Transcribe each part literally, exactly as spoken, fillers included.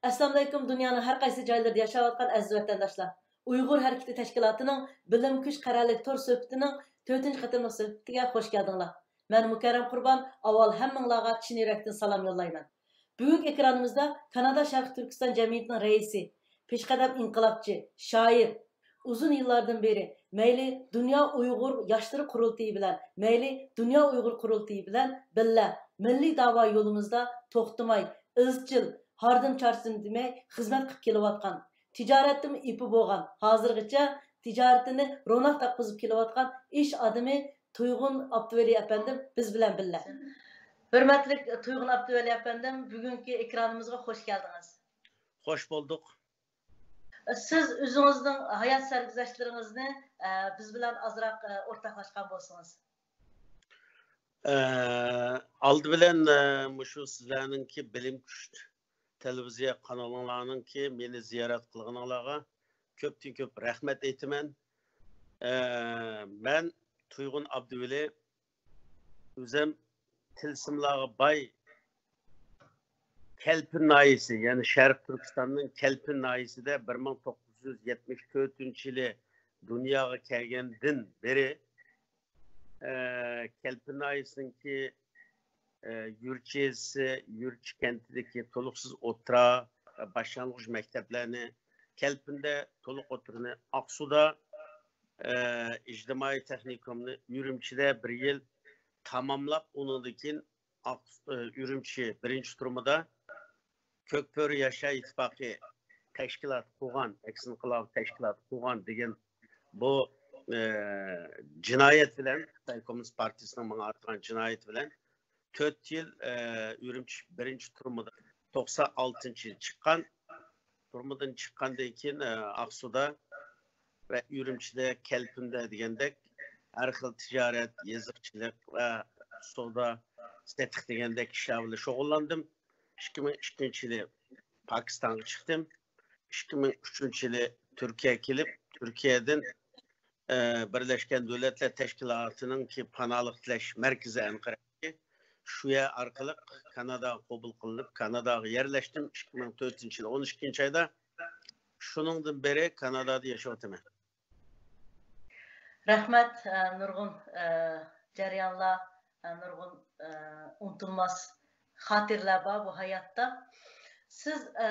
ئەسسالامۇئەلەيكۇم، دۇنيانىڭ ھەر قايسى جايلىرىدا ياشاۋاتقان ئەزىز ۋەتەنداشلار! ئۇيغۇر ھەرىكىتى تەشكىلاتىنىڭ بىلىم كۈچ قەرەللىك تور سۆھبىتىنىڭ تۆتىنچى قېتىملىق سۆھبىتىگە خوش كەلدىڭلار. مەن مۇكەررەم قۇربان، ئاۋۋال ھەممىڭلارغا چىن يۈرەكتىن سالام يوللايمەن. بۈگۈنكى ئېكرانىمىزدا كانادا شەرقىي تۈركىستان جەمئىيىتىنىڭ رەئىسى، پېشقەدەم ئىنقىلابچى، شائىر، ئۇزۇن يىللاردىن بېرى مەيلى دۇنيا ئۇيغۇر ياشلىرى قۇرۇلتىيى بىلەن، مەيلى دۇنيا ئۇيغۇر قۇرۇلتىيى بىلەن بىللە مىللىي داۋا يولىمىزدا توختىماي، ئىزچىل، ھاردىم چارچىدىم دېمەي خىزمەت قىلىپ كېلىۋاتقان، تىجارەتتىمۇ ئېپى بولغان، ھازىرغىچە تىجارىتىنى روناق تاپقۇزۇپ كېلىۋاتقان ئىش ئادىمى تۇيغۇن ئابدۇۋەلى ئەپەندىم بىز بىلەن بىللە. ھۆرمەتلىك تۇيغۇن ئابدۇۋەلى ئەپەندىم، بۈگۈنكى ئېكرانىمىزغا خوش كەلدىڭىز. خوش بولدۇق. سىز ئۆزىڭىزنىڭ ھايات سەرگۈزەشتلىرىڭىزنى، ئە، بىز بىلەن ئازراق، ئە، ئورتاقلاشقان بولسىڭىز. ئە، ئالدى بىلەن، ئە، مۇشۇ سىزلەرنىڭكى بىلىم كۈچ تېلېۋىزىيە قانىلىڭلارنىڭكى مېنى زىيارەت قىلغىنىڭلارغا كۆپتىن كۆپ رەھمەت ئېيتىمەن. ئە، مەن تۇيغۇن ئابدۇۋەلى، ئۆزۈم تىلسىملارغا باي كەلپىن ناھىيەسى، يەنى شەرقىي تۈركىستاننىڭ كەلپىن ناھىيەسىدە بىر مىڭ توققۇز يۈز يەتمىش تۆتىنچى يىلى دۇنياغا كەلگەندىن بېرى، ئە، كەلپىن ناھىيەسىنىڭكى، ئە، يۈرچى يېزىسى، يۈرچى كەنتىدىكى تولۇقسىز ئوتتۇرا، ئە، باشلانغۇچ مەكتەپلەرنى، كەلپىندە تولۇق ئوتتۇرىنى، ئاقسۇدا، ئە، ئىجتىمائىي تېخنىكومنى، ئۈرۈمچىدە بىر يىل تاماملاپ، ئۇنىڭدىن كېيىن ئاق-، ئە، ئۈرۈمچى بىرىنچى تۈرمىدە كۆكبۆرە ياشاي ئىتتىپاقى تەشكىلات قۇرغان، ئەكسىنى قىلغان تەشكىلات قۇرغان دېگەن بۇ، ئە، جىنايەت بىلەن، خىتاي كوممۇنىست پارتىيىسىنىڭ ماڭا ئارتقان جىنايىتى بىلەن تۆت يىل، ئە، ئۈرۈمچى بىرىنچى تۈرمىدە، توقسان ئالتىنچى يىلى چىققان. تۈرمىدىن چىققاندىن كېيىن، ئە، ئاقسۇدا ۋە ئۈرۈمچىدە، كەلپىندە دېگەندەك ھەر خىل تىجارەت، يېزىقچىلىق ۋە سودا سېتىق دېگەندەك ئىشلار بىلەن شۇغۇللاندىم. ئىككى مىڭ ئىككىنچى يىلى پاكىستانغا چىقتىم. ئىككى مىڭ ئۈچىنچى يىلى تۈركىيەگە كېلىپ، تۈركىيەدىن، ئە، بىرلەشكەن دۆلەتلەر تەشكىلاتىنىڭكى پاناھلىق تىلەش مەركىزى ئەنقەرە شۇ يەر ئارقىلىق كاناداغا قوبۇل قىلىنىپ، كاناداغا يەرلەشتىم ئىككى مىڭ تۆتىنچى يىل ئون ئىككىنچى ئايدا. شۇنىڭدىن بېرى كانادادا ياشاۋاتىمەن. رەھمەت، ئە، نۇرغۇن، ئە، جەريانلار، ئە، نۇرغۇن، ئە، ئۇنتۇلماس خاتىرىلەر بار بۇ ھاياتتا. سىز، ئە،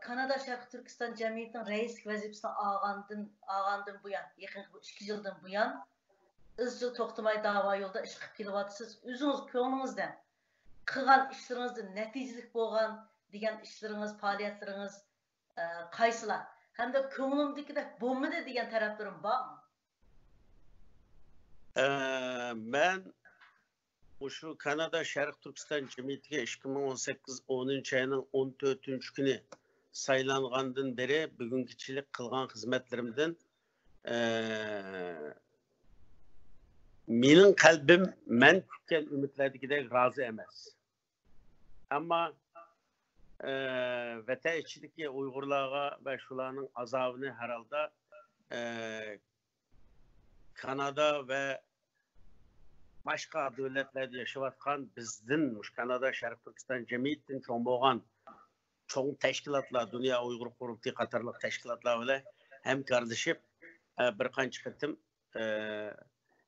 كانادا شەرقىي تۈركىستان جەمئىيىتىنىڭ رەئىسلىك ۋەزىپىسىنى ئالغاندىن، ئالغاندىن بۇيان، يېقىنقى بۇ ئىككى يىلدىن بۇيان، ئىزچىل توختىماي داۋا يولىدا ئىش قىلىپ كېلىۋاتىسىز. ئۆزىڭىز كۆڭلىڭىزدە قىلغان ئىشلىرىڭىزدىن نەتىجىلىك بولغان دېگەن ئىشلىرىڭىز، پائالىيەتلىرىڭىز، ئە، قايسىلار؟ ھەمدە كۆڭلۈمدىكىدەك بولمىدى دېگەن تەرەپلىرىم بارمۇ؟ ئە، مەن مۇشۇ كانادا شەرقىي تۈركىستان جەمئىيىتىگە ئىككى مىڭ ئون سەككىز ئونىنچى ئاينىڭ ئون تۆتىنچى كۈنى سايلانغاندىن بېرى بۈگۈنگىچىلىك قىلغان خىزمەتلىرىمدىن، ئە، مېنىڭ قەلبىم مەن كۈتكەن ئۈمىدلەردىكىدەك رازى ئەمەس. ئەمما، ئە، ۋەتەن ئىچىدىكى ئۇيغۇرلارغا ۋە شۇلارنىڭ ئازابىنى ھەر ھالدا، ئە، كانادا ۋە باشقا دۆلەتلەردە ياشاۋاتقان بىزدىن، مۇشۇ كانادا شەرقىي تۈركىستان جەمئىيىتىدىن چوڭ بولغان چوڭ تەشكىلاتلار، دۇنيا ئۇيغۇر قۇرۇلتىيى قاتارلىق تەشكىلاتلار بىلەن ھەمكارلىشىپ، ئە، بىر قانچە قېتىم، ئە،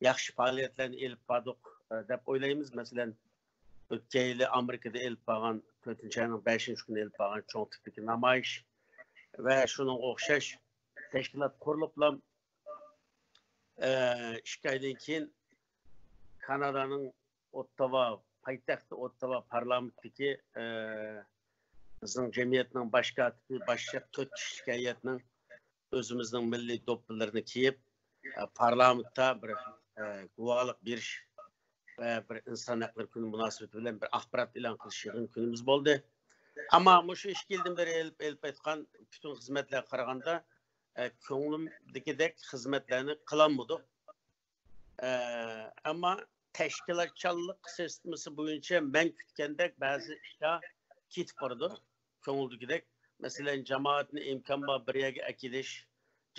ياخشى پائالىيەتلەرنى ئېلىپ باردۇق، ئە، دەپ ئويلايمىز. مەسىلەن، ئۆتكەن يىلى ئامېرىكىدا ئېلىپ بارغان، تۆتىنچى ئاينىڭ بەشىنچى كۈنى ئېلىپ بارغان چوڭ تىپتىكى نامايىش ۋە شۇنىڭغا ئوخشاش تەشكىلات قۇرۇلۇپلا، ئىككى ئايدىن كېيىن كانادانىڭ ئوتتاۋا، پايتەختى ئوتتاۋا پارلامېنتتىكى، بىزنىڭ جەمئىيەتنىڭ باش كاتىپى، باشلىق تۆت كىشىلىك ھەيئەتنىڭ ئۆزىمىزنىڭ مىللىي دوپپىلىرىنى كىيىپ، پارلامېنتتا بىر، گۇۋاھلىق بېرىش ۋە بىر ئىنسان ھەقلىرى كۈنى مۇناسىۋىتى بىلەن بىر ئاخبارات ئېلان قىلىش يىغىن كۈنىمىز بولدى. ئەمما مۇشۇ ئىككى يىلدىن بېرى ئېلىپ، ئېلىپ ئېيتقان پۈتۈن خىزمەتلەرگە قارىغاندا، ئە، كۆڭلۈمدىكىدەك خىزمەتلەرنى قىلالمىدۇق. ئە، ئەمما تەشكىلاتچانلىق سىستېمىسى بويىچە مەن كۈتكەندەك بەزى ئىشلار كېتىپ بارىدۇ، كۆڭۈلدىكىدەك. مەسىلەن، جامائەتنى ئىمكان بار بىر يەرگە ئەكېلىش،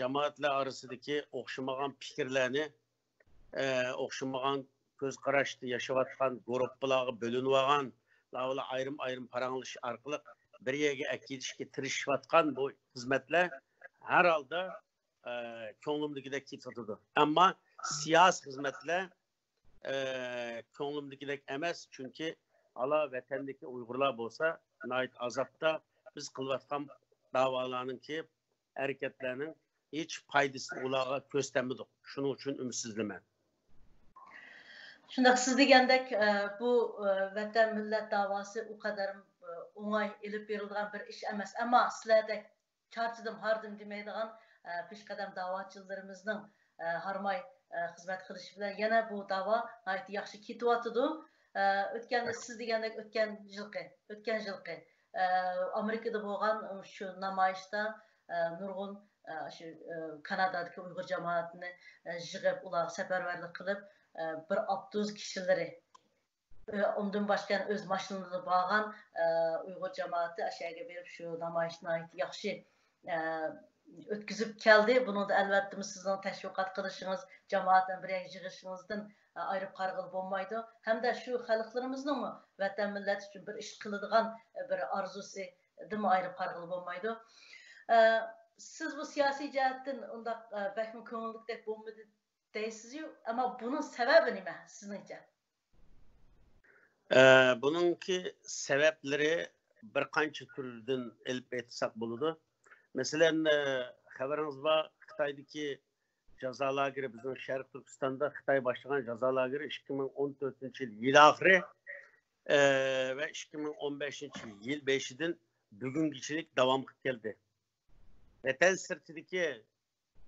جامائەتلەر ئارىسىدىكى ئوخشىمىغان پىكىرلەرنى، ئە، ئوخشىمىغان كۆز قاراشتا ياشاۋاتقان گۇرۇپپىلارغا بۆلۈنۈۋالغان، ئايرىم-ئايرىم پاراڭلىشىش ئارقىلىق بىر يەرگە ئەكېلىشكە تىرىشىۋاتقان بۇ خىزمەتلەر ھەر ھالدا، ئە، كۆڭلۈمدىكىدەك كېتىۋاتىدۇ. ئەمما سىياسىي خىزمەتلەر، ئە، كۆڭلۈمدىكىدەك ئەمەس، چۈنكى ئالا ۋەتەندىكى ئۇيغۇرلار بولسا ناھايىتى ئازابتا. بىز قىلىۋاتقان داۋالارنىڭكى، ھەرىكەتلەرنىڭ ھېچ پايدىسىنى ئۇلارغا كۆرسىتەلمىدۇق. شۇنىڭ ئۈچۈن ئۈمىدسىزلىمەن. شۇنداق، سىز دېگەندەك، ئە، بۇ، ئە، ۋەتەن، مىللەت داۋاسى ئۇ قەدەر، ئە، ئوڭاي ئېلىپ بېرىلىدىغان بىر ئىش ئەمەس. ئەمما سىلەردەك چارچىدىم، ھاردىم دېمەيدىغان، ئە، پېشقەدەم داۋاچىلىرىمىزنىڭ، ئە، ھارماي، ئە، خىزمەت قىلىشى بىلەن يەنە بۇ داۋا ناھايىتى ياخشى كېتىۋاتىدۇ. ئە، ئۆتكەندە سىز دېگەندەك ئۆتكەن يىلقى، ئۆتكەن يىلقى، ئە، ئامېرىكىدا بولغان شۇ نامايىشتا، ئە، نۇرغۇن، ئە، شۇ، ئە، كانادادىكى ئۇيغۇر جامائىتىنى، ئە، يىغىپ، ئۇلارغا سەپەرۋەرلىك قىلىپ، ئە، بىر ئاپتوبۇس كىشىلىرى، ئە، ئۇندىن باشقا يەنە ئۆز ماشىنىلىرىدا بارغان، ئە، ئۇيغۇر جامائىتى ئاشۇ يەرگە بېرىپ، شۇ نامايىشنى ناھايىتى ياخشى، ئە، ئۆتكۈزۈپ كەلدى. بۇنىڭدا، ئەلۋەتتىمۇ، سىزنىڭ تەشۋىقات قىلىشىڭىز، جامائەت بىلەن بىر يەرگە يىغىشىڭىزدىن، ئە، ئايرىپ قارىغىلى بولمايدۇ. ھەمدە شۇ خەلقلىرىمىزنىڭمۇ ۋەتەن، مىللەت ئۈچۈن بىر ئىش قىلىدىغان، ئە، بىر ئارزۇسىدىنمۇ ئايرىپ قارىغىلى بولمايدۇ. ئە، سىز بۇ سىياسىي جەھەتتىن ئۇنداق، ئە، بەكمۇ كۆڭۈللۈكتەك بولمىدى دەيسىزيۇ، ئەمما بۇنىڭ سەۋەبى نېمە سىزنىڭچە؟ ئە، بۇنىڭكى سەۋەبلىرى بىر قانچە تۈردىن ئېلىپ ئېيتساق بولىدۇ. مەسىلەن، ئە، خەۋىرىڭىز بار، خىتايدىكى جازا لاگېرى، بىزنىڭ شەرقىي تۈركىستاندا خىتاي باشلىغان جازا لاگېرى ئىككى مىڭ ئون تۆتىنچى يىل يىل ئاخىرى، ئە، ۋە ئىككى مىڭ ئون بەشىنچى يىل بېشىدىن بۈگۈنگىچىلىك داۋام قىلىپ كەلدى. ۋەتەن سىرتىدىكى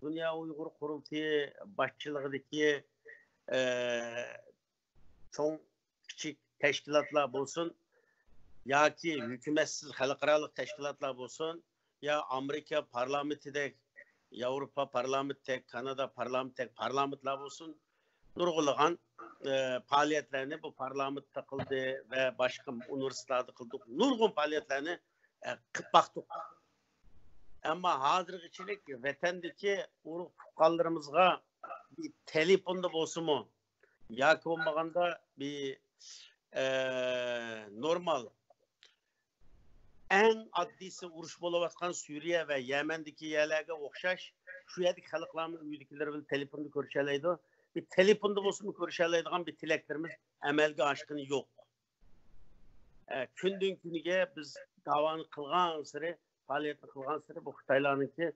دۇنيا ئۇيغۇر قۇرۇلتىيى باشچىلىقىدىكى، ئە، چوڭ، كىچىك تەشكىلاتلار بولسۇن ياكى ھۆكۈمەتسىز خەلقئارالىق تەشكىلاتلار بولسۇن، يا ئامېرىكا پارلامېنتىدەك، ياۋروپا پارلامېنتىدەك، كانادا پارلامېنتىدەك پارلامېنتلار بولسۇن، نۇرغۇنلىغان، ئە، پائالىيەتلەرنى بۇ پارلامېنتتا قىلدى ۋە باشقا ئۇنىۋېرسىتېتلاردا قىلدۇق. نۇرغۇن پائالىيەتلەرنى، ئە، قىلىپ باقتۇق. ئەمما ھازىرغىچىلىك ۋەتەندىكى ئۇرۇق تۇغقانلىرىمىزغا بىر تېلېفوندا بولسىمۇ، ياكى بولمىغاندا بىر، ئە، نورمال، ئەڭ ئاددىيسى ئۇرۇش بولۇۋاتقان سۈرىيە ۋە يەمەندىكى يەرلەرگە ئوخشاش، شۇ يەردىكى خەلقلەرمۇ ئۆيدىكىلىرى بىلەن تېلېفوندا كۆرۈشەلەيدۇ. بىر تېلېفوندا بولسىمۇ كۆرۈشەلەيدىغان بىر تىلەكلىرىمىز ئەمەلگە ئاشقىنى يوق. ئە، كۈندىن كۈنگە بىز داۋانى قىلغانسېرى، پائالىيەتنى قىلغانسېرى بۇ خىتايلارنىڭكى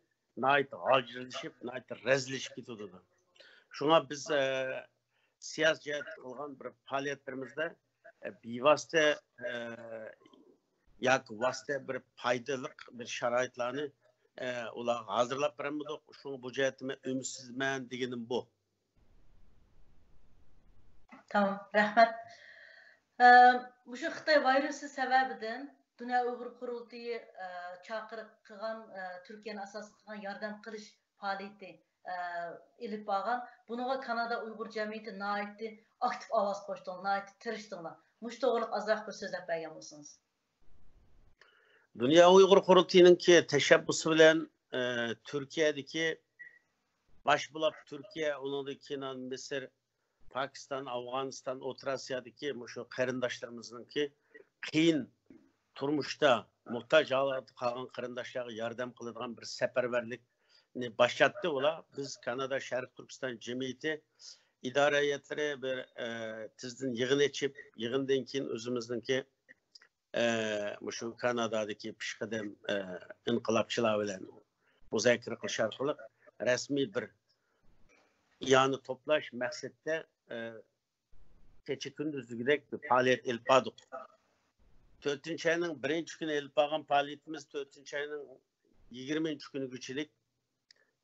ناھايىتى غالجىرلىشىپ، ناھايىتى رەزىللىشىپ كېتىۋاتىدۇ. شۇڭا بىز، ئە، سىياسىي جەھەتتە قىلغان بىر پائالىيەتلىرىمىزدە، ئە، بىۋاسىتە، ئە، ياكى ۋاسىتە بىر پايدىلىق بىر شارائىتلارنى، ئە، ئۇلارغا ھازىرلاپ بېرەلمىدۇق. شۇڭا بۇ جەھەتتە مەن ئۈمىدسىزمەن دېگىنىم بۇ. تامام، رەھمەت. ئە، مۇشۇ خىتاي ۋىرۇسى سەۋەبىدىن دۇنيا ئۇيغۇر قۇرۇلتىيى، ئە، چاقىرىق قىلغان، ئە، تۈركىيەنى ئاساس قىلغان ياردەم قىلىش پائالىيىتى، ئە، ئېلىپ بارغان. بۇنىڭغا كانادا ئۇيغۇر جەمئىيىتى ناھايىتى ئاكتىپ ئاۋاز قوشتۇڭلار، ناھايىتى تىرىشتىڭلار. مۇشۇ توغرىلىق ئازراق بىر سۆزلەپ بەرگەن بولسىڭىز. دۇنيا ئۇيغۇر قۇرۇلتىيىنىڭكى تەشەببۇسى بىلەن، ئە، تۈركىيەدىكى باش بولاپ تۈركىيە، ئۇنىڭدىن كېيىن مىسىر، پاكىستان، ئافغانىستان، ئوتتۇرا ئاسىيادىكى مۇشۇ قېرىنداشلىرىمىزنىڭكى قىيىن تۇرمۇشتا موھتاج ھالەتتە قالغان قېرىنداشلارغا ياردەم قىلىدىغان بىر سەپەرۋەرلىكنى باشلاتتى ئۇلار. بىز كانادا شەرقىي تۈركىستان جەمئىيىتى ئىدارە ھەيئەتلىرى بىر، ئە، تېزدىن يىغىن ئېچىپ، يىغىندىن كېيىن ئۆزىمىزنىڭكى، ئە، مۇشۇ كانادادىكى پېشقەدەم، ئە، ئىنقىلابچىلار بىلەن مۇزاكىرە قىلىش ئارقىلىق رەسمىي بىر ئىئانە توپلاش مەقسىتىدە، ئە، كېچە كۈندۈز دېگۈدەك بىر پائالىيەت ئېلىپ باردۇق. تۆتىنچى ئاينىڭ بىرىنچى كۈنى ئېلىپ بارغان پائالىيىتىمىز تۆتىنچى ئاينىڭ يىگىرمىنچى كۈنىگىچىلىك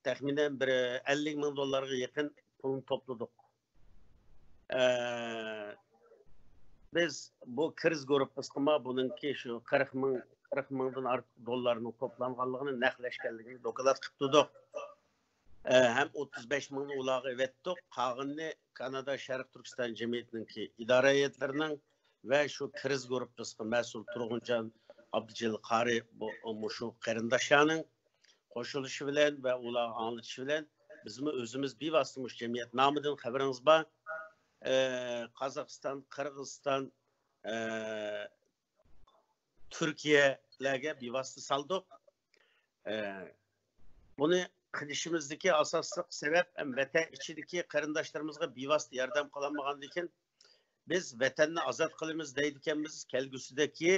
تەخمىنەن بىر ئەللىك مىڭ دوللارغا يېقىن پۇلنى توپلىدۇق. ئە، بىز بۇ كىرىز گۇرۇپپىسىغىمۇ بۇنىڭكى شۇ قىرىق مىڭ، قىرىق مىڭدىن ئارتۇق دوللارنىڭ توپلانغانلىقىنى، نەقلەشكەنلىكىنى دوكلات قىلىپ تۇردۇق. ئە، ھەم ئوتتۇز بەش مىڭنى ئۇلارغا ئېۋەتتۇق. قالغىنىنى كانادا شەرقىي تۈركىستان جەمئىيىتىنىڭكى ئىدارە ھەيئەتلىرىنىڭ ۋە شۇ كىرىز گۇرۇپپىسىغا مەسئۇل تۇرغۇنجان ئابدۇجېلىل قارى بۇ، مۇشۇ قېرىنداشلارنىڭ قوشۇلۇشى بىلەن ۋە ئۇلارغا ئاڭلىتىشى بىلەن بىزمۇ ئۆزىمىز بىۋاسىتە مۇشۇ جەمئىيەت نامىدىن، خەۋىرىڭىز بار، ئە، قازاقىستان، قىرغىزىستان، ئە، تۈركىيەلەرگە بىۋاسىتە سالدۇق. ئە، بۇنى قىلىشىمىزدىكى ئاساسلىق سەۋەب ھەم ۋەتەن ئىچىدىكى قېرىنداشلىرىمىزغا بىۋاسىتە ياردەم قىلالمىغاندىكىن، بىز ۋەتەننى ئازاد قىلىمىز دەيدىكەنمىز، كەلگۈسىدىكى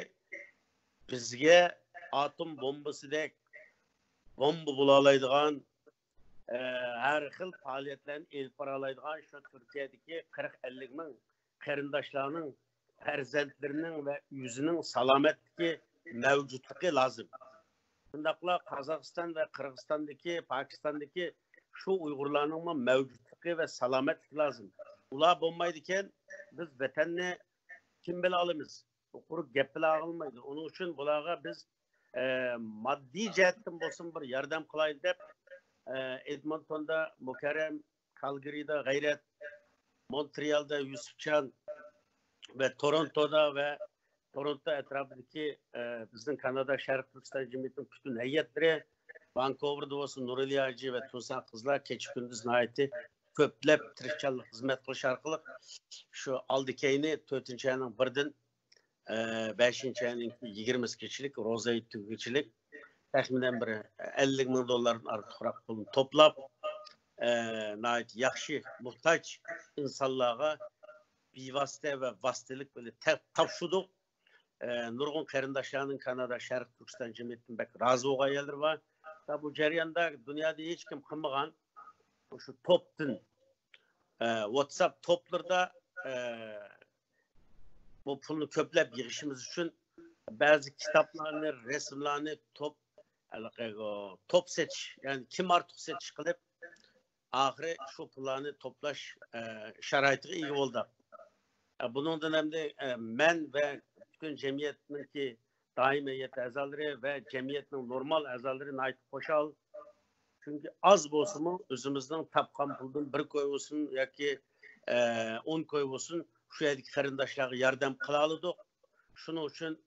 بىزگە ئاتوم بومبىسىدەك بومبا بولالايدىغان، ئە، ھەر خىل پائالىيەتلەرنى ئېلىپ بارالايدىغان شۇ تۈركىيەدىكى قىرىق ئەللىك مىڭ قېرىنداشلارنىڭ پەرزەنتلىرىنىڭ ۋە ئۆزىنىڭ سالامەتلىكى، مەۋجۇتلۇقى لازىم. شۇنداقلا قازاقىستان ۋە قىرغىزىستاندىكى، پاكىستاندىكى شۇ ئۇيغۇرلارنىڭمۇ مەۋجۇتلۇقى ۋە سالامەتلىكى لازىم. ئۇلار بولمايدىكەن، بىز ۋەتەننى كىم بىلەلەيمىز؟ بۇ قۇرۇق گەپ بىلەن ئاغىلمايدۇ. ئۇنىڭ ئۈچۈن بۇلارغا بىز، ئە، ماددىي جەھەتتىن بولسۇن بىر ياردەم قىلايلى دەپ، ئە، ئېدمونتوندا مۇكەررەم، كالگىرىدا غەيرەت، مونترېئالدا يۈسۈپجان ۋە تورونتودا ۋە تورونتو ئەتراپىدىكى، ئە، بىزنىڭ كانادا شەرقىي تۈركىستان جەمئىيىتىنىڭ پۈتۈن ھەيئەتلىرى، ۋانكوۋېردا بولسا نۇرئەلى ھاجى ۋە تۇنسا قىزلار كېچە-كۈندۈز ناھايىتى كۆپلەپ تىرىشچانلىق خىزمەت قىلىش ئارقىلىق شۇ ئالدى-كەينى تۆتىنچى ئاينىڭ بىرىدىن، ئە، بەشىنچى ئاينىڭ يىگىرمىسىگىچىلىك، روزا ھېيت تۈگىگىچىلىك تەخمىنەن بىر ئەللىك مىڭ دوللاردىن ئارتۇقراق پۇلنى توپلاپ، ئە، ناھايىتى ياخشى موھتاج ئىنسانلارغا بىۋاسىتە ۋە ۋاسىتىلىك بىلەن تە-، تاپشۇردۇق. ئە، نۇرغۇن قېرىنداشلارنىڭ كانادا شەرقىي تۈركىستان جەمئىيىتىدىن بەك رازى بولغان يەرلىرى بار. ۋە بۇ جەرياندا دۇنيادا ھېچكىم قىلمىغان، شۇ توپتىن، ئە، ۋاتساپ توپلىرىدا، ئە، بۇ پۇلنى كۆپلەپ يىغىشىمىز ئۈچۈن بەزى كىتابلارنى، رەسىملەرنى توپ، ھېلىقى، توپ سېتىش، يەنى كىم ئارتۇق سېتىش قىلىپ، ئاخىرى شۇ پۇللارنى توپلاش، ئە، شارائىتىغا ئىگە بولدۇق. ئە، بۇنىڭدىن ئەمدى، ئە، مەن ۋە پۈتۈن جەمئىيەتنىڭكى دائىمىي ھەيئەت ئەزالىرى ۋە جەمئىيەتنىڭ نورمال ئەزالىرى ناھايىتى خۇشال. چۈنكى ئاز بولسىمۇ، ئۆزىمىزنىڭ تاپقان پۇلدىن بىر كوي بولسۇن ياكى، ئە، ئون كوي بولسۇن، شۇ يەردىكى قېرىنداشلارغا ياردەم قىلالىدۇق. شۇنىڭ ئۈچۈن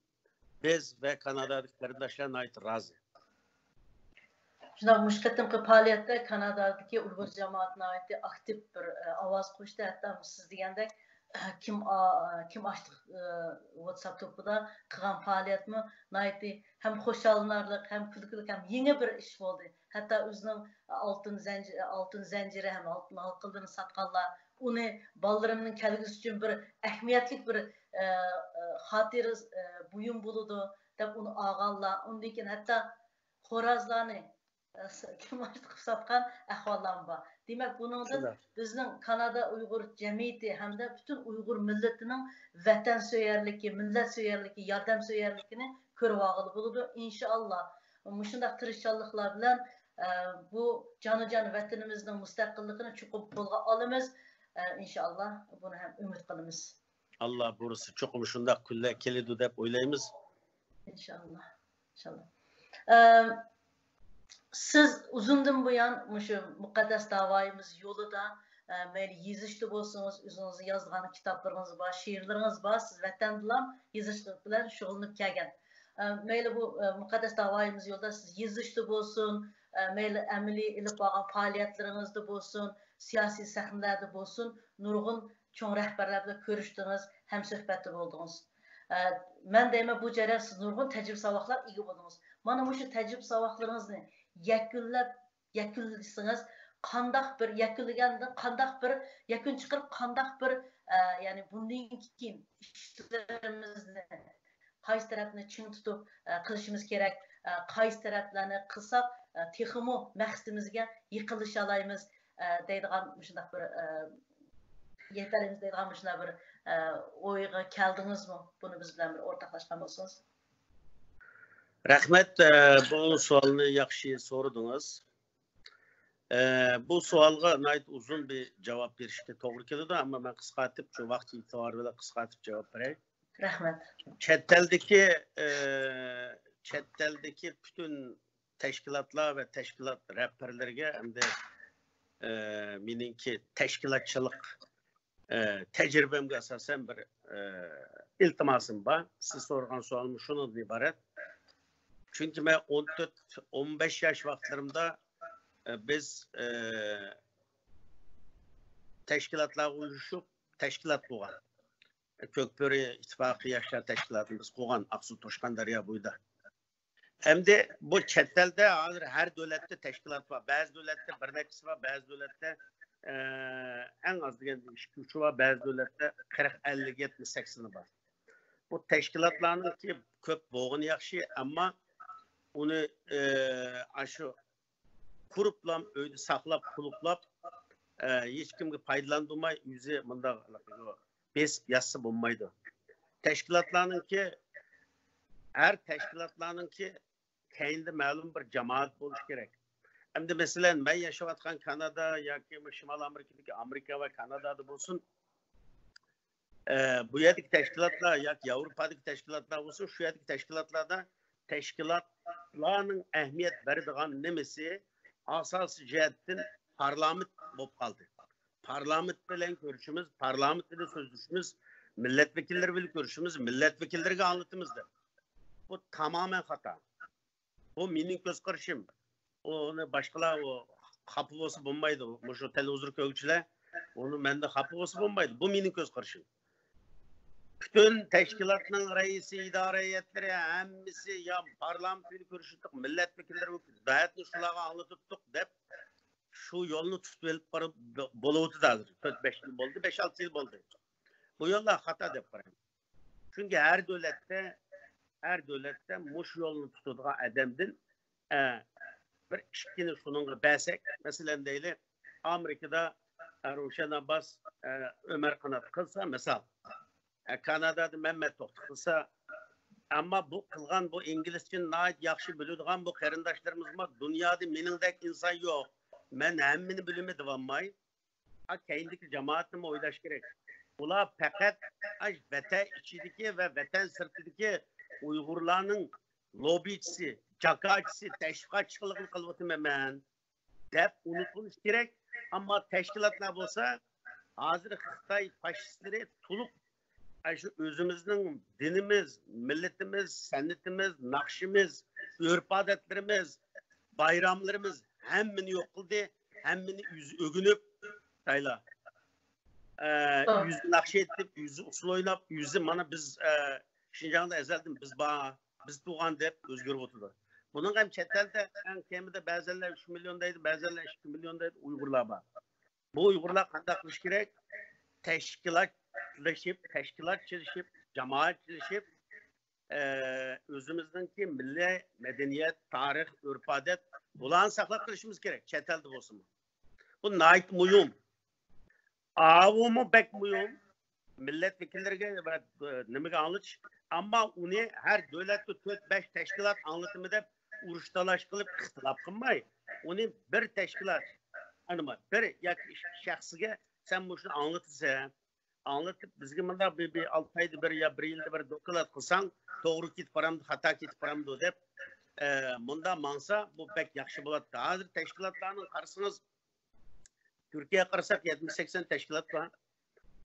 بىز ۋە كانادادىكى قېرىنداشلار ناھايىتى رازى. شۇنداق، مۇشۇ قېتىمقى پائالىيەتتە كانادادىكى ئۇيغۇر جامائىتى ناھايىتى ئاكتىپ بىر، ئە، ئاۋاز قوشتى. ھەتتا سىز دېگەندەك، ئە، كىم ئا-، كىم ئاشلىق، ئە، ۋاتساپ توپىدا قىلغان پائالىيەتمۇ ناھايىتى ھەم خۇشاللىنارلىق، ھەم كۈلكىلىك، ھەم يېڭى بىر ئىش بولدى. ھەتتا ئۆزىنىڭ ئالتۇن زەنجى-، ئالتۇن زەنجىرى ھەم ئالتۇن ھالقىلىرىنى ساتقانلار، ئۇنى بالىلىرىمنىڭ كەلگۈسى ئۈچۈن بىر ئەھمىيەتلىك بىر، ئە، ئە، خاتىرە، ئە، بۇيۇم بولىدۇ دەپ ئۇنى ئالغانلار، ئۇندىن كېيىن ھەتتا خورازلارنى، ئە، س-، كىمئاشلىق قىلىپ ساتقان ئەھۋاللارمۇ بار. دېمەك، بۇنىڭدىن شۇنداق. بىزنىڭ كانادا ئۇيغۇر جەمئىيىتى ھەمدە پۈتۈن ئۇيغۇر مىللىتىنىڭ ۋەتەنسۆيەرلىكى، مىللەتسۆيەرلىكى، ياردەمسۆيەرلىكىنى كۆرۈۋالغىلى بولىدۇ. ئىنشائاللا، مۇشۇنداق تىرىشچانلىقلار بىلەن، ئە، بۇ جانىجان ۋەتىنىمىزنىڭ مۇستەقىللىقىنى چوقۇم قولغا ئالىمىز. ئە، ئىنشائاللا، بۇنى ھەم ئۈمىد قىلىمىز. ئاللا بۇيرۇسا، چوقۇم شۇنداق كۈنلەر كېلىدۇ دەپ ئويلايمىز. ئىنشائاللا. ئىنشائاللا. ئە، سىز ئۇزۇندىن بۇيان مۇشۇ مۇقەددەس داۋايىمىز يولىدا، ئە، مەيلى يېزىشتا بولسىڭىز، ئۆزىڭىزنىڭ يازغان كىتابلىرىڭىز بار، شېئىرلىرىڭىز بار، سىز ۋەتەندىلا يېزىش بىلەن شۇغۇللىنىپ كەلگەن. ئە، مەيلى بۇ، ئە، مۇقەددەس داۋايىمىز يولىدا سىز يېزىشتا بولسۇن، ئە، مەيلى ئەمەلىي ئېلىپ بارغان پائالىيەتلىرىڭىزدە بولسۇن، سىياسىي سەھنىلەردە بولسۇن، نۇرغۇن چوڭ رەھبەرلەر بىلەن كۆرۈشتىڭىز، ھەمسۆھبەتتە بولدىڭىز. ئە، مەن دەيمەن، بۇ جەريان سىز نۇرغۇن تەجرىبە ساۋاقلار ئىگە بولدىڭىز. مانا مۇشۇ تەجرىبە ساۋاقلىرىڭىزنى يەكۈنلەپ، يەكۈنلىسىڭىز، قانداق بىر يەكۈنلىگەندىن قانداق بىر يەكۈن چىقىرىپ، قانداق بىر، ئە، يەنى بۇندىن كېيىن ئىشلىرىمىزنى قايسى تەرەپنى چىڭ تۇتۇپ، ئە، قىلىشىمىز كېرەك، ئە، قايسى تەرەپلەرنى قىلساق، ئە، تېخىمۇ مەقسىتىمىزگە يېقىنلىشالايمىز، ئە، دەيدىغان مۇشۇنداق بىر، ئە، يېتەلەيمىز دەيدىغان مۇشۇنداق بىر، ئە، ئويغا كەلدىڭىزمۇ؟ بۇنى بىز بىلەن بىر ئورتاقلاشقان بولسىڭىز. رەھمەت، ئە، بۇ سوئالنى ياخشى سورىدىڭىز. ئە، بۇ سوئالغا ناھايىتى ئۇزۇن بىر جاۋاب بېرىشكە توغرا كېلىدۇ، ئەمما مەن قىسقارتىپ، شۇ ۋاقىت ئېتىبارى بىلەن قىسقارتىپ جاۋاب بېرەي. رەھمەت. چەت ئەلدىكى، ئە، چەت ئەلدىكى پۈتۈن تەشكىلاتلار ۋە تەشكىلات رەھبەرلىرىگە ئەمدى، ئە، مېنىڭكى تەشكىلاتچىلىق، ئە، تەجرىبەمگە ئاساسەن بىر، ئە، ئىلتىماسىم بار. سىز سورىغان سوئالمۇ شۇنىڭدىن ئىبارەت. چۈنكى مەن ئون تۆت، ئون بەش ياش ۋاقىتلىرىمدا، ئە، بىز، ئە، تەشكىلاتلارغا ئۇيۇشۇپ، تەشكىلات قۇرغان. كۆكبۆرە ئىتتىپاقى ياشلار تەشكىلاتىنى بىز قۇرغان ئاقسۇ توشقان دەريا بويىدا. ئەمدى بۇ چەت ئەلدە ھازىر ھەر دۆلەتتە تەشكىلات بار. بەزى دۆلەتتە بىر نەچچىسى بار، بەزى دۆلەتتە، ئە، ئەڭ ئاز دېگەندە ئىككى ئۈچى بار، بەزى دۆلەتتە قىرىق، ئەللىك، يەتمىش، سەكسىنى بار. بۇ تەشكىلاتلارنىڭكى كۆپ بولغىنى ياخشى، ئەمما ئۇنى، ئە، ئاشۇ قۇرۇپلام ئۆيدە ساقلاپ، قۇلۇپلاپ، ئە، ھېچكىمگە پايدىلاندۇرماي، ئۆزى مۇنداق بېسىپ ياتسا بولمايدۇ. تەشكىلاتلارنىڭكى، ھەر تەشكىلاتلارنىڭكى كەينىدە مەلۇم بىر جامائەت بولۇشى كېرەك. ئەمدى مەسىلەن، مەن ياشاۋاتقان كانادا ياكى شىمال ئامېرىكىدىكى ئامېرىكا ۋە كانادادا بولسۇن، ئە، بۇ يەردىكى تەشكىلاتلار ياكى ياۋروپادىكى تەشكىلاتلار بولسۇن، شۇ يەردىكى تەشكىلاتلاردا تەشكىلاتلارنىڭ ئەھمىيەت بېرىدىغان نېمىسى ئاساسىي جەھەتتىن پارلامېنت بولۇپ قالدى. پارلامېنت بىلەن كۆرۈشىمىز، پارلامېنت بىلەن سۆزلىشىمىز، مىللەت ۋەكىللىرى بىلەن كۆرۈشىمىز، مىللەت ۋەكىللىرىگە ئاڭلىتىمىز دەپ. بۇ تامامەن خاتا. بۇ مېنىڭ كۆز قارىشىم. ئۇنى باشقىلار ئۇ خاپا بولسا بولمايدۇ. مۇشۇ تېلېۋىزور كۆرگۈچىلەر ئۇنى مەندىن خاپا بولسا بولمايدۇ. بۇ مېنىڭ كۆز قارىشىم. پۈتۈن تەشكىلاتنىڭ رەئىسى، ئىدارە ھەيئەتلىرى ھەممىسى يا پارلامېنت بىلەن كۆرۈشتۇق، مىللەت ۋەكىللىرى ھەيئەتنى شۇلارغا ئاڭلىتىپتۇق دەپ شۇ يولنى تۇتۇپ ئېلىپ بارىپ بولۇۋاتىدۇ ھازىر. تۆت، بەش يىل بولدى، بەش، ئالتە يىل بولدى. بۇ يوللار خاتا دەپ قارايمەن. چۈنكى ھەر دۆلەتتە، ھەر دۆلەتتە مۇشۇ يولنى تۇتىدىغان ئادەمدىن، ئە، بىر ئىككىنى شۇنىڭغا بەرسەك، مەسىلەن دەيلى، ئامېرىكىدا، ئە، روشەن ئابباس، ئە، ئۆمەر قانات قىلسا، مىسال، ئە، كانادادا مەمەت توختى قىلسا، ئەمما بۇ قىلغان، بۇ ئىنگلىزچىنى ناھايىتى ياخشى بىلىدىغان بۇ قېرىنداشلىرىمىزمۇ دۇنيادا مېنىڭدەك ئىنسان يوق، مەن ھەممىنى بىلىمەن دەۋالماي، كەينىدىكى جامائەتنىمۇ ئويلاش كېرەك. ئۇلار پەقەت ئاش ۋەتەن ئىچىدىكى ۋە ۋەتەن سىرتىدىكى ئۇيغۇرلارنىڭ لوبىچىسى، جاكارچىسى، تەشۋىقاتچىلىقىنى قىلىۋاتىمەن مەن دەپ ئۇنتۇلۇش كېرەك. ئەمما تەشكىلاتلار بولسا، ھازىر خىتاي فاشىستلىرى تولۇق ئاشۇ ئۆزىمىزنىڭ دىنىمىز، مىللىتىمىز، سەنئىتىمىز، ناخشىمىز، ئۆرپ-ئادەتلىرىمىز، بايراملىرىمىز ھەممىنى يوق قىلدى. ھەممىنى ئۆزى ئۆگىنىپ، خىتايلار، ئە، ئۆزى ناخشا ئېيتىپ، ئۆزى ئۇسسۇل ئويناپ، ئۆزى مانا بىز، ئە، شىنجاڭدا ئەزەلدىن بىز بار، بىز تۇغان دەپ ئۆزگىرىۋاتىدۇ. بۇنىڭغا ھەم چەت ئەلدە ئەڭ كەمىدە بەزەنلەر ئۈچ مىليون دەيدۇ، بەزەنلەر ئىككى مىليون دەيدۇ، ئۇيغۇرلار بار. بۇ ئۇيغۇرلار قانداق قىلىش كېرەك؟ تەشكىلاتلىشىپ، تەشكىلاتچىلىشىپ، جامائەتچىلىشىپ، ئە، ئۆزىمىزنىڭكى مىللىي مەدەنىيەت، تارىخ، ئۆرپ-ئادەت، بۇلارنى ساقلاپ قېلىشىمىز كېرەك، چەت ئەلدە بولسىمۇ. بۇ ناھايىتى مۇھىم. ئاۋۇمۇ بەك مۇھىم. مىللەت ۋەكىللىرىگە ۋە، ئە، نېمىگە ئاڭلىتىش. ئەمما ئۇنى ھەر دۆلەتتە تۆت، بەش تەشكىلات ئاڭلىتىمەن دەپ ئۇرۇش تالاش قىلىپ ئىختىلاپ قىلماي، ئۇنى بىر تەشكىلات، ئەنىما بىر ياكى ئىككى شەخسكە سەن مۇشۇنى ئاڭلىتىسەن، ئاڭلىتىپ، بىزگە مۇنداق بىر، بىر ئالتە ئايدا بىر يا بىر يىلدا بىر دوكلات قىلساڭ، توغرا كېتىپ بارامدۇ، خاتا كېتىپ بارامدۇ دەپ، ئە، مۇنداق ماڭسا، بۇ بەك ياخشى بولاتتى. ھازىر تەشكىلاتلارنى قارىسىڭىز، تۈركىيەگە قارىساق، يەتمىش سەكسەن تەشكىلات بار.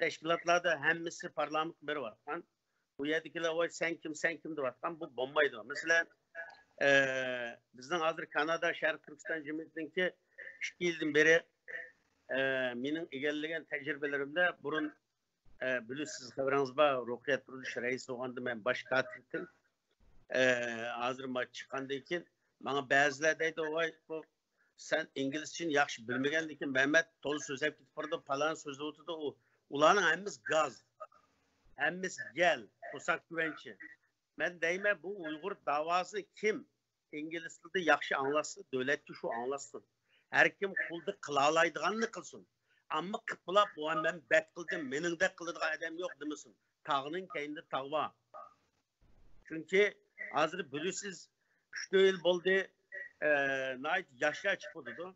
تەشكىلاتلاردا ھەممىسى پارلامېنتقا بېرىۋاتقان. بۇ يەردىكىلەر، ۋاي، سەن كىم، سەن كىم دەۋاتقان، بۇ بولمايدۇ. مەسىلەن، ئە، بىزنىڭ ھازىر كانادا شەرقىي تۈركىستان جەمئىيىتىنىڭكى ئىككى يىلدىن بېرى، ئە، مېنىڭ ئىگىلىگەن تەجرىبىلىرىمدە بۇرۇن، ئە، بىلىسىز، خەۋىرىڭىز بار، روھىيەت قۇرۇلۇشى رەئىس بولغاندا مەن باش كاتىپتىم. ئە، ھازىر ما چىققاندىن كېيىن ماڭا بەزىلەر دەيدۇ، ۋاي، بۇ سەن ئىنگلىزچىنى ياخشى بىلمىگەندىكىن، مەمەت تولا سۆزلەپ كېتىپ بارىدۇ، پالان سۆزلەۋاتىدۇ. ئۇ، ئۇلارنىڭ ھەممىسى گاز، ھەممىسى گەل، قورساق گۆۋەنچى. مەن دەيمەن، بۇ ئۇيغۇر داۋاسىنى كىم ئىنگلىز تىلىدا ياخشى ئاڭلاتسا، دۆلەتكە شۇ ئاڭلاتسۇن. ھەر كىم قولىدا قىلالايدىغاننى قىلسۇن. ئەمما قىپ بولاپ، ۋاي، مەن بەك قىلدىم، مېنىڭدەك قىلىدىغان ئادەم يوق دېمىسۇن. تاغنىڭ كەينىدە تاغ بار. چۈنكى ھازىر بىلىسىز، ئۈچ تۆت يىل بولدى، ئە، ناھايىتى ياشلار چىقىۋاتىدۇ.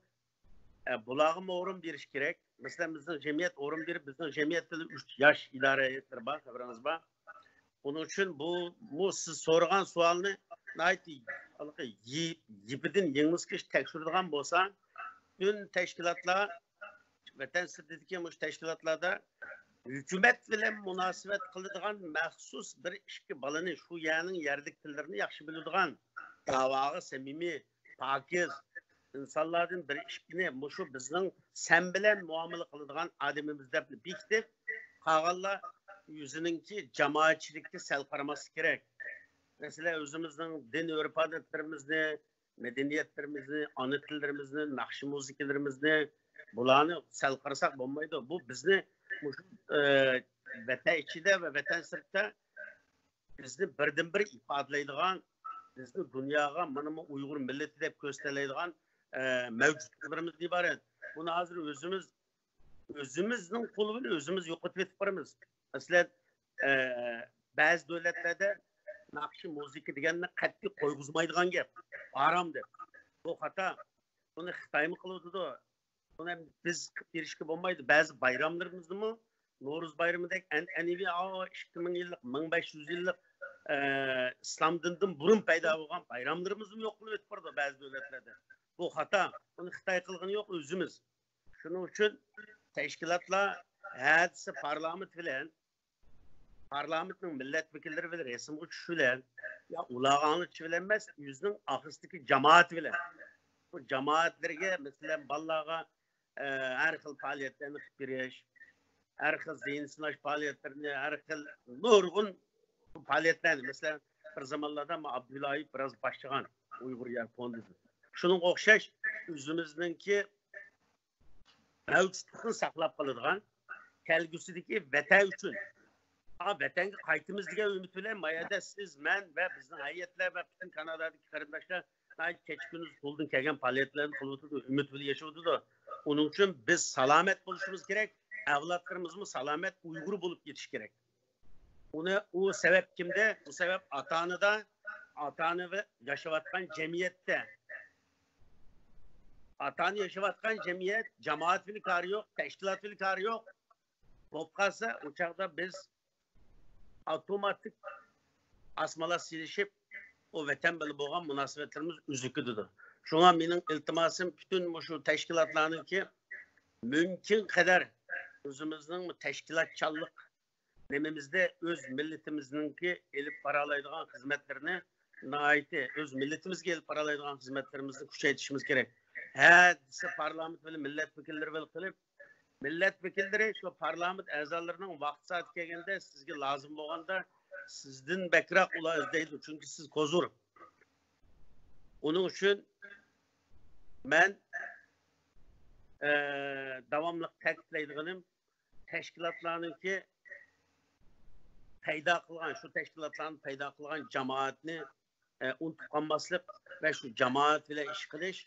ئە، بۇلارغىمۇ ئورۇن بېرىش كېرەك. مەسىلەن، بىزنىڭ جەمئىيەت ئورۇن بېرىپ، بىزنىڭ جەمئىيەتتىلا ئۈچ ياش ئىدارە ھەيئەتلىرى بار، خەۋىرىڭىز بار. ئۇنىڭ ئۈچۈن بۇ، بۇ سىز سورىغان سوئالنى ناھايىتى ھېلىقى يىپ-، يىپىدىن يىڭنىسىگىچە تەكشۈرىدىغان بولسا، پۈتۈن تەشكىلاتلار، ۋەتەن سىرتىدىكى مۇشۇ تەشكىلاتلاردا ھۆكۈمەت بىلەن مۇناسىۋەت قىلىدىغان مەخسۇس بىر ئىككى بالىنى، شۇ يەرنىڭ يەرلىك تىللىرىنى ياخشى بىلىدىغان، داۋاغا سەمىمىي، پاكىز ئىنسانلاردىن بىر ئىككىنى مۇشۇ بىزنىڭ سەن بىلەن مۇئامىلە قىلىدىغان ئادىمىمىز دەپ بېكىتىپ، قالغانلار ئۆزىنىڭكى جامائەتچىلىككە سەل قارىماسلىق كېرەك. مەسىلەن، ئۆزىمىزنىڭ دىن ئۆرپ-ئادەتلىرىمىزنى، مەدەنىيەتلىرىمىزنى، ئانا تىللىرىمىزنى، ناخشا مۇزىكىلىرىمىزنى، بۇلارنى سەل قارىساق بولمايدۇ. بۇ بىزنى مۇشۇ، ئە، ۋەتەن ئىچىدە ۋە ۋەتەن سىرتتا بىزنى بىردىنبىر ئىپادىلەيدىغان، بىزنى دۇنياغا مانا بۇ ئۇيغۇر مىللىتى دەپ كۆرسىتەلەيدىغان، ئە، مەۋجۇتلۇقلىرىمىزدىن ئىبارەت. بۇنى ھازىر ئۆزىمىز، ئۆزىمىزنىڭ قولى بىلەن ئۆزىمىز يوقىتىۋېتىپ بارىمىز. مەسىلەن، ئە، بەزى دۆلەتلەردە ناخشا مۇزىكا دېگەننى قەتئىي قويغۇزمايدىغان گەپ، ھارام دەپ. بۇ خاتا. بۇنى خىتايمۇ قىلىۋاتىدۇ. بۇنى بىز قىلىپ بېرىشكە بولمايدۇ. بەزى بايراملىرىمىزنىمۇ نورۇز بايرىمىدەك ئەنئەنىۋى، ئا، ئىككى مىڭ يىللىق، مىڭ بەش يۈز يىللىق، ئە، ئىسلام دىنىدىن بۇرۇن پەيدا بولغان بايراملىرىمىزنى يوق قىلىۋېتىپ بارىدۇ بەزى دۆلەتلەردە. بۇ خاتا. بۇنى خىتاي قىلغىنى يوق، ئۆزىمىز. شۇنىڭ ئۈچۈن تەشكىلاتلار ھە دېسە پارلامېنت بىلەن، پارلامېنتنىڭ مىللەت ۋەكىللىرى بىلەن رەسىمگە چۈشۈش بىلەن، يا ئۇلارغا ئاڭلىتىش بىلەن ئەمەس، ئۆزىنىڭ ئارقىسىدىكى جامائىتى بىلەن. بۇ جامائەتلەرگە، مەسىلەن، بالىلارغا، ئە، ھەر خىل پائالىيەتلەرنى قىلىپ بېرىش، ھەر خىل زېھىن سىناش پائالىيەتلىرىنى، ھەر خىل نۇرغۇن پائالىيەتلەرنى، مەسىلەن، بىر زامانلاردا ما ئابدۇللا ئايۇپ بىراز باشلىغان ئۇيغۇر يار فوندىدىن. شۇنىڭغا ئوخشاش ئۆزىمىزنىڭكى مەۋجۇتلۇقىنى ساقلاپ قالىدىغان، كەلگۈسىدىكى ۋەتەن ئۈچۈن، ھا، ۋەتەنگە قايتىمىز دېگەن ئۈمىد بىلەن ما يەردە سىز، مەن ۋە بىزنىڭ ھەيئەتلەر ۋە پۈتۈن كانادادىكى قېرىنداشلار ناھايىتى كېچە-كۈندۈز قولىدىن كەلگەن پائالىيەتلەرنى قىلىۋاتىدۇ، ئۈمىد بىلەن ياشاۋاتىدۇ. ئۇنىڭ ئۈچۈن بىز سالامەت بولۇشىمىز كېرەك، ئەۋلادلىرىمىزمۇ سالامەت ئۇيغۇر بولۇپ يېتىشى كېرەك. ئۇنى، ئۇ سەۋەب كىمدە؟ ئۇ سەۋەب ئاتا-ئانىدا، ئاتا-ئانا ۋە ياشاۋاتقان جەمئىيەتتە. ئاتا-ئانا ياشاۋاتقان جەمئىيەت، جامائەت بىلەن كارى يوق، تەشكىلات بىلەن كارى يوق. بولۇپ قالسا، ئۇ چاغدا بىز ئاپتوماتىك ئاسمالا سېلىشىپ، ئۇ ۋەتەن بىلەن بولغان مۇناسىۋەتلىرىمىز ئۈزۈلۈپ كېتىدۇ. شۇڭا مېنىڭ ئىلتىماسىم پۈتۈن مۇشۇ تەشكىلاتلارنىڭكى مۇمكىن قەدەر ئۆزىمىزنىڭ تەشكىلاتچانلىق نېمىمىزدە ئۆز مىللىتىمىزنىڭكى ئېلىپ بارالايدىغان خىزمەتلىرىنى ناھايىتى، ئۆز مىللىتىمىزگە ئېلىپ بارالايدىغان خىزمەتلىرىمىزنى كۈچەيتىشىمىز كېرەك. ھە دېسە پارلامېنت بىلەن مىللەت ۋەكىللىرى بىلەن قىلىپ، مىللەت ۋەكىللىرى شۇ پارلامېنت ئەزالىرىنىڭ ۋاقتى سائىتى كەلگەندە سىزگە لازىم بولغاندا سىزدىن بەكرەك ئۇلار ئىزدەيدۇ، چۈنكى سىز كوزۇر. ئۇنىڭ ئۈچۈن مەن، ئە، داۋاملىق تەكىتلەيدىغىنىم، تەشكىلاتلارنىڭكى پەيدا قىلغان، شۇ تەشكىلاتلارنى پەيدا قىلغان جامائەتنى، ئە، ئۇنتۇپ قالماسلىق ۋە شۇ جامائەت بىلەن ئىش قىلىش،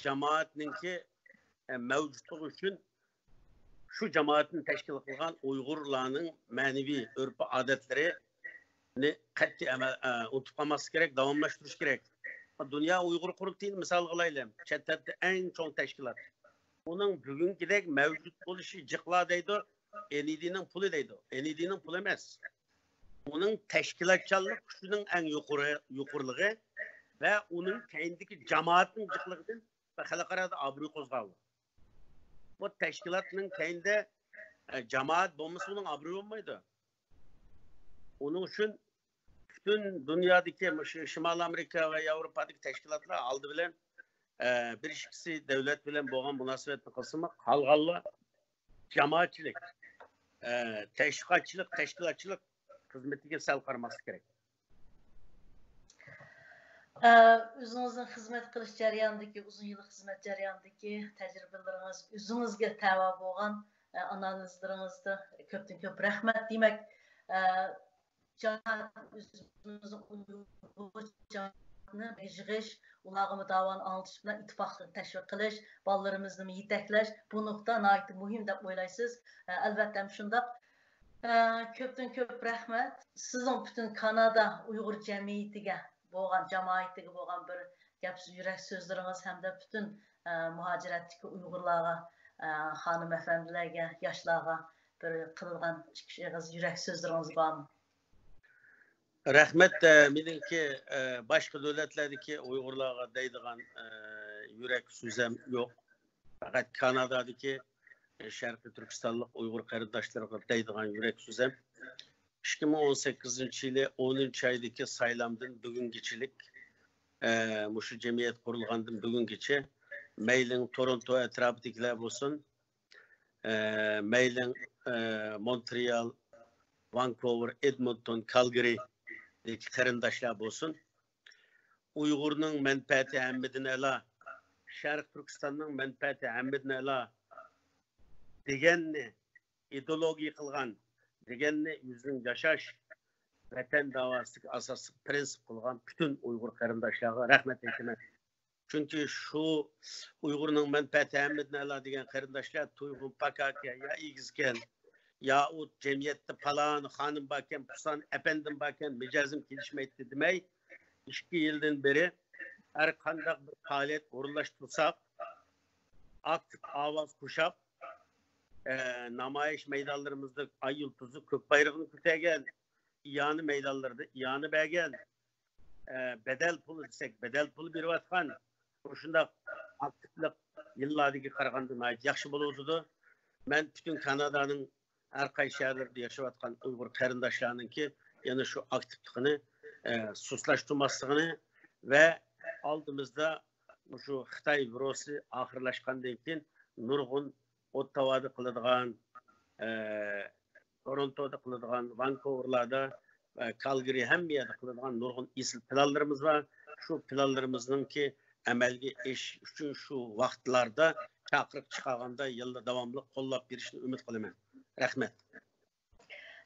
جامائەتنىڭكى، ئە، مەۋجۇتلۇقى ئۈچۈن شۇ جامائەتنى تەشكىل قىلغان ئۇيغۇرلارنىڭ مەنىۋى ئۆرپ-ئادەتلىرىنى قەتئىي ئەمەل-، ئە، ئۇنتۇپ قالماسلىق كېرەك، داۋاملاشتۇرۇش كېرەك. دۇنيا ئۇيغۇر قۇرۇلتىيىنى مىسالغا ئالايلى. چەت ئەلدە ئەڭ چوڭ تەشكىلات. ئۇنىڭ بۈگۈنكىدەك مەۋجۇت بولۇشى جىقلا دەيدۇ، ئېن ئى دىنىڭ پۇلى دەيدۇ. ئېن ئى دىنىڭ پۇلى ئەمەس. ئۇنىڭ تەشكىلاتچانلىق كۈچىنىڭ ئەڭ يۇقىرى، يۇقىرىلىقى ۋە ئۇنىڭ كەينىدىكى جامائەتنىڭ جىقلىقىدىن ۋە خەلقئارادا ئابرۇي قوزغاۋى. بۇ تەشكىلاتنىڭ كەينىدە، ئە، جامائەت بولمىسا، ئۇنىڭ ئابرۇيى بولمايدۇ. ئۇنىڭ ئۈچۈن پۈتۈن دۇنيادىكى مۇشۇ شىمالىي ئامېرىكا ۋە ياۋروپادىكى تەشكىلاتلار ئالدى بىلەن، ئە، بىر ئىككىسى دۆلەت بىلەن بولغان مۇناسىۋەتنى قىلسىمۇ، قالغانلار جامائەتچىلىك، ئە، تەشۋىقاتچىلىق، تەشكىلاتچىلىق خىزمىتىگە سەل قارىماسلىق كېرەك. ئە، ئۆزىڭىزنىڭ خىزمەت قىلىش جەريانىدىكى، ئۇزۇن يىللىق خىزمەت جەريانىدىكى تەجرىبىلىرىڭىز، ئۆزىڭىزگە تەۋە بولغان، ئە، ئانالىزلىرىڭىزدا كۆپتىن كۆپ رەھمەت. دېمەك، ئە، جاھان ئۆزىمىزنىڭ ئۇيغۇر جاھانىنى يىغىش، ئۇلارغىمۇ داۋانى ئاڭلىتىش بىلەن ئىتتىپاقلىقنى تەشۋىق قىلىش، بالىلىرىمىزنىمۇ يېتەكلەش، بۇ نۇقتا ناھايىتى مۇھىم دەپ ئويلايسىز. ئە، ئەلۋەتتە، ھەم شۇنداق. ئە، كۆپتىن كۆپ رەھمەت. سىزنىڭ پۈتۈن كانادا ئۇيغۇر جەمئىيىتىگە بولغان، جامائىتىگە بولغان بىر گەپ، يۈرەك سۆزلىرىڭىز ھەمدە پۈتۈن، ئە، مۇھاجىرەتتىكى ئۇيغۇرلارغا، ئە، خانىم ئەپەندىلەرگە، ياشلارغا بىر قىلىدىغان ئىككى ئېغىز يۈرەك سۆزلىرىڭىز بارمۇ؟ رەھمەت، ئە، مېنىڭكى، ئە، باشقا دۆلەتلەردىكى ئۇيغۇرلارغا دەيدىغان، ئە، يۈرەك سۆزەم يوق. پەقەت كانادادىكى، ئە، شەرقىي تۈركىستانلىق ئۇيغۇر قېرىنداشلىرىغا دەيدىغان يۈرەك سۆزەم. ئىككى مىڭ ئون سەككىزىنچى يىلى ئونىنچى ئايدىكى سايلامدىن بۈگۈنگىچىلىك، ئە، مۇشۇ جەمئىيەت قۇرۇلغاندىن بۈگۈنگىچە مەيلىڭ تورونتو ئەتراپىدىكىلەر بولسۇن، ئە، مەيلىڭ، ئە، مونترېئال، ۋانكوۋېر، ئېدمونتون، كالگىرىدىكى قېرىنداشلار بولسۇن، ئۇيغۇرنىڭ مەنپەئەتى ھەممىدىن ئەلا، شەرقىي تۈركىستاننىڭ مەنپەئەتى ھەممىدىن ئەلا دېگەننى ئىدېئولوگىيە قىلغان، دېگەننى ئۆزىنىڭ ياشاش ۋەتەن داۋاسىدىكى ئاساسلىق پىرىنسىپ قىلغان پۈتۈن ئۇيغۇر قېرىنداشلارغا رەھمەت ئېيتىمەن. چۈنكى شۇ ئۇيغۇرنىڭ مەنپەئەتى ھەممىدىن ئەلا دېگەن قېرىنداشلار تۇيغۇن پاكاكەن يا ئېگىزكەن، ياقۇت جەمئىيەتتە پالان خانىم باركەن، پۇسان ئەپەندىم باركەن، مىجەزىم كېلىشمەيتتى دېمەي، ئىككى يىلدىن بېرى ھەر قانداق بىر پائالىيەت ئورۇنلاشتۇرساق، ئاكتىپ ئاۋاز قوشاپ، ئە، نامايىش مەيدانلىرىمىزدا ئاي يۇلتۇزى، كۆك بايرىقىنى كۆتەرگەن، ئىئانە مەيدانلىرىدا ئىئانە بەرگەن، ئە، بەدەل پۇلى دېسەك، بەدەل پۇلى بېرىۋاتقان، مۇشۇنداق ئاكتىپلىق يىللاردىكىگە قارىغاندا ناھايىتى ياخشى بولۇۋاتىدۇ. مەن پۈتۈن كانادانىڭ ھەر قايسى شەھەرلىرىدە ياشاۋاتقان ئۇيغۇر قېرىنداشلارنىڭكى يەنە شۇ ئاكتىپلىقىنى، ئە، سۇسلاشتۇرماسلىقىنى ۋە ئالدىمىزدا مۇشۇ خىتاي ۋىرۇسى ئاخىرلاشقاندىن كېيىن نۇرغۇن ئوتتاۋادا قىلىدىغان، ئە، تورونتودا قىلىدىغان، ۋانكوۋېرلاردا، ئە، كالگىرى، ھەممە يەردە قىلىدىغان نۇرغۇن ئېسىل پىلانلىرىمىز بار. شۇ پىلانلىرىمىزنىڭكى ئەمەلگە ئېشىش ئۈچۈن شۇ ۋاقىتلاردا چاقىرىق چىقارغاندا يىلدا داۋاملىق قوللاپ بېرىشنى ئۈمىد قىلىمەن. رەھمەت.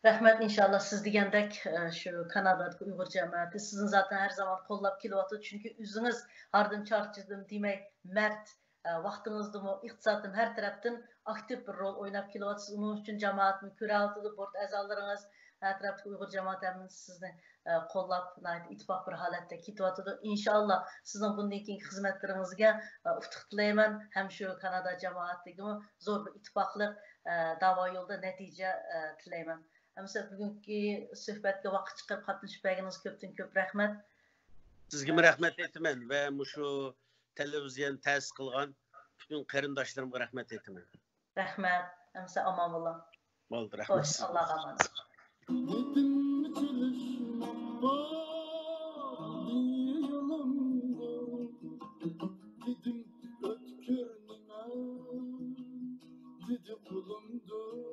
رەھمەت، ئىنشاللا سىز دېگەندەك، ئە، شۇ كانادادىكى ئۇيغۇر جەمەتى سىزنى زاتەن ھەر زامان قوللاپ كېلىۋاتىدۇ، چۈنكى ئۆزىڭىز ھاردىم چارچىدىم دېمەي، مەرد، ئە، ۋاقتىڭىزدىمۇ، ئىقتىسادتىن، ھەر تەرەپتىن ئاكتىپ بىر رول ئويناپ كېلىۋاتىسىز. ئۇنىڭ ئۈچۈن جامائەتمۇ كۆرەۋاتىدۇ، بورت ئەزالىرىڭىز، ھەر تەرەپتىكى ئۇيغۇر جامائەت ھەممىسى سىزنى، ئە، قوللاپ، ناھايىتى ئىتتىپاق بىر ھالەتتە كېتىۋاتىدۇ. ئىنشاللا سىزنىڭ بۇندىن كېيىنكى خىزمەتلىرىڭىزگە، ئە، ئۇتۇق تىلەيمەن، ھەم شۇ كانادا جامائەتلىكىمۇ زور بىر ئىتتىپاقلىق، ئە، داۋا يولىدا نەتىجە، ئە، تىلەيمەن. ئەمىسە بۈگۈنكى سۆھبەتكە ۋاقىت چىقىرىپ قاتنىشىپ بەرگىنىڭىزگە كۆپتىن كۆپ رەھمەت. سىزگىمۇ رەھمەت ئېيتىمەن ۋە مۇشۇ تېلېۋىزىيەنى تەسىس قىلغان پۈتۈن قېرىنداشلىرىمغا رەھمەت ئېيتىمەن. رەھمەت. ئەمىسە ئامان بولۇڭ. بولدى، رەھمەت خوش، سىزگە. ئاللاغا ئامانەت. دېدىم چېلىشماق بار دىيىلىمدۇر، دېدىم ئۆتكۈر نېمە، دېدى قولۇمدۇر.